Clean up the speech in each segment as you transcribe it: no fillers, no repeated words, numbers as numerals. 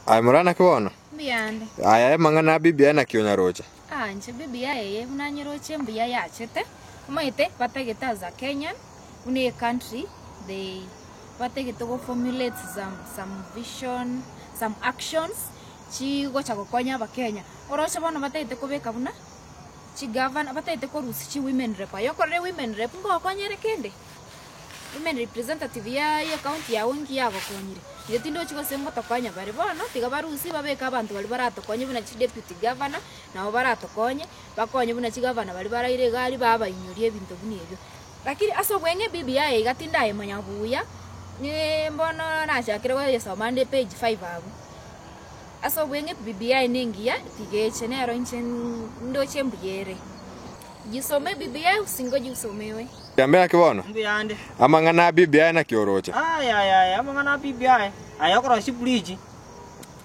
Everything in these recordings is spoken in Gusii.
Aye Moraa naki bono? Mbuyande. Aya amang'ana a BBI naki onyaroche? Ah, inche BBI eye buna nyeroche mbuya yachete, omanyete batagete as a Kenyan, buna ecountry they batagete go formulate some some vision, some actions chigocha gokonya abakenya. Oroche bono batagete kobeka buna chigavana, batagete korusia chi women rep, aye okorire women rep ngokonyere kende? Women representative ya ecounty yago inki yagokonyire? Inche tindochi gose ngotokonya bare. Bono tiga barusie babeke abanto baria baratokonye buna chideputy governor, nabo baratokonye, bakonye buna chigavana baria baraire iga aria babainyorie ebinto buna ebio. Lakini ase obweng'e BBI eye iga tindayemanya buya, niii mbono nachakire koyesoma nde page five abwo. Ase obweng'e BBI nengiya tiga eche nero inche ndoche mbuya ere. Jisome BBI usingoje usomewe. Kiambe naki bono? Mbuyande. Amang'ana a BBI naki oroche? Aye aye aye amang'ana a BBI aye okorosia chibridge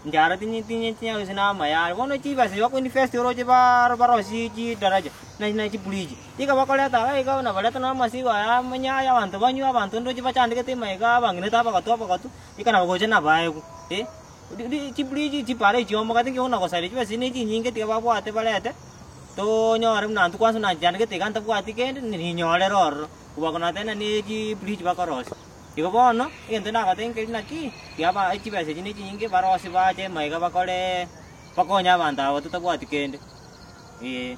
nchara tinyi tinyi tinya gose na amaya are. Bono chibesa echi bakoinvest oroche baro barosie chidaraja na na chibridge. Iga bakoreta iga iga buna bareta na amasigo aya amanye aya abanto banywe abanto ndoche bachandegete ime igaa abang'inete abagotu abagotu, ika nabo gocha nabaegwe eh. Ri ri chibridge chipara echi omogati nki buna gosaria chibesa echi ne chinyinge tiga babwate barete. Tonyore buna intwe kwansa buna nchandegete iga ntabwati kende, ninyorere ororo, kobua konatena ne chibridge bakorosia. Igo bono, egento nagotebia nkeri naki, tiga ba chibesa echi ne chinyinge barosie bache maiga bakoreee bakonye abanto aba totabwati kende, eh.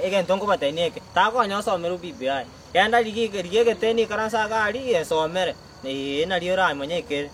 Egento nkobatebia neke, takonya osomere BBI, genda rigia rigia egeteni ikaranse iga aria, gesomere, eh nario oramanye ekere.